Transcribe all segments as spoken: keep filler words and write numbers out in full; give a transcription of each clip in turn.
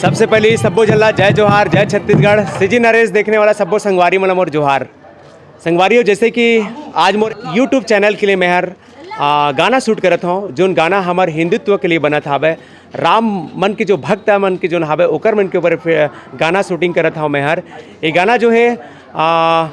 सबसे पहले सब्बो झन ला जय जोहार, जय छत्तीसगढ़। सीजी नरेश देखने वाला सब्बो संगवारी मन ला मोर जोहार। संगवारी हो, जैसे कि आज मोर YouTube चैनल के लिए मैं हर आ, गाना शूट करत हूँ, जोन गाना हमर हिंदुत्व के लिए बनत हावय, राम मन के जो भक्त मन के जोन हावय ओकर मन के ऊपर फि- गाना शूटिंग करत हूँ मैं हर। ये गाना जो है आ,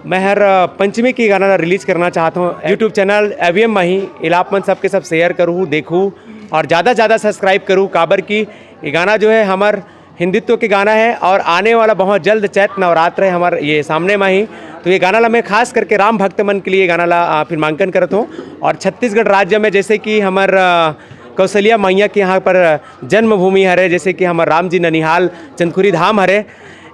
मैं हर पंचमी के गाना ला रिलीज करना चाहत हूँ YouTube चैनल एवीएम में ही। इला आप मन सबके सब शेयर करूँ, देखूँ और ज़्यादा से ज़्यादा सब्सक्राइब करूँ, काबर कि ये गाना जो है हमर हिंदुत्व के गाना है और आने वाला बहुत जल्द चैत नवरात्र है हमर ये सामने में ही। तो ये गाना ला मैं खास करके राम भक्त मन के लिए ये गाना ला आ, फिल्मांकन करत हूँ। और छत्तीसगढ़ राज्य में जैसे कि हमर आ, कौशल्या मैया के यहाँ पर जन्मभूमि हरे, जैसे कि हमर राम जी ननिहाल चंदखुरी धाम हरे,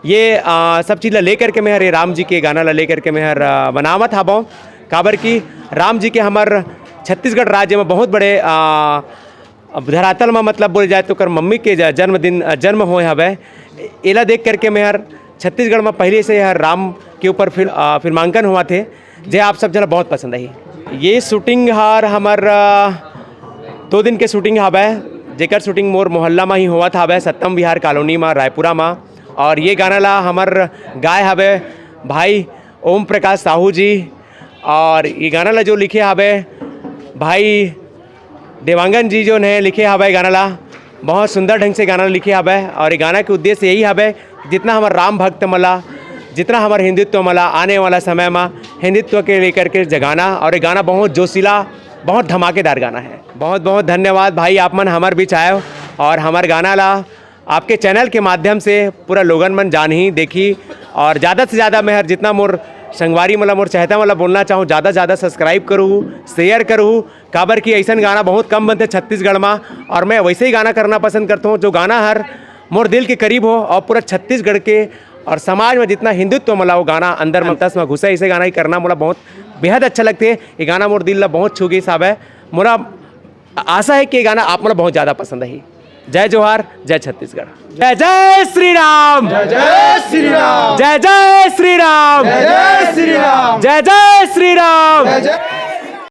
ये आ, सब चीज़ ला लेकर के मैं हर ये राम जी के गाना ला लेकर के मैं हर आ, बनावत हावों। काबर कि राम जी के हमर छत्तीसगढ़ राज्य में बहुत बड़े आ, अब धरातल में मतलब बोले जाए तो ओकर मम्मी के ज- जन्मदिन आ, जन्म होए हवे। एला देख करके मैं हर छत्तीसगढ़ में पहले से हर राम के ऊपर फिल्म आ, फिल्मांकन हुआ थे, जे आप सब जना बहुत पसंद आई। ये शूटिंग हर हमर आ, दो दिन के शूटिंग हवे, जेकर शूटिंग मोर मोहल्ला में ही होवत हवे, सत्तम विहार कॉलोनी में, रायपुरा में। और ये गाना ला हमर गाय हवे भाई ओम प्रकाश साहू जी, और ये गाना ला जो लिखे हवे भाई देवांगन जी जो ने लिखे हवे गाना ला, बहुत सुंदर ढंग से गाना लिखे हवे। और ये गाना के उद्देश्य यही हवे, जितना हमर राम भक्त मला, जितना हमर हिंदुत्व मला, आने वाला समय में हिंदुत्व के लेकर के जगाना। और ये गाना बहुत जोशीला, बहुत धमाकेदार गाना है। बहुत बहुत धन्यवाद भाई, आप मन हमर बीच आए हो और हमर गाना ला आपके चैनल के माध्यम से पूरा लोगन मन जानही, देखी। और ज़्यादा से ज़्यादा मैं हर जितना मोर संगवारी मला, मोर चाहता मला बोलना चाहूँ, ज़्यादा से ज़्यादा सब्सक्राइब करूँ, शेयर करूँ, काबर कि ऐसन गाना बहुत कम बनते छत्तीसगढ़ में। और मैं वैसे ही गाना करना पसंद करता हूँ जो गाना हर मोर दिल के करीब हो और पूरा छत्तीसगढ़ के और समाज में जितना हिंदुत्व मला वो गाना अंदर में तस में घुसे, ऐसे गाना ही करना मोला बहुत बेहद अच्छा लगते। ये गाना मोर दिल ला बहुत छू गई साहब है। मोला आशा है कि ये गाना आप मन ला बहुत ज़्यादा पसंद आही। जय जोहार, जय छत्तीसगढ़। जय जय श्री राम। जय श्री राम। जय जय श्री राम। जय श्री राम। जय जय श्री राम। जय जय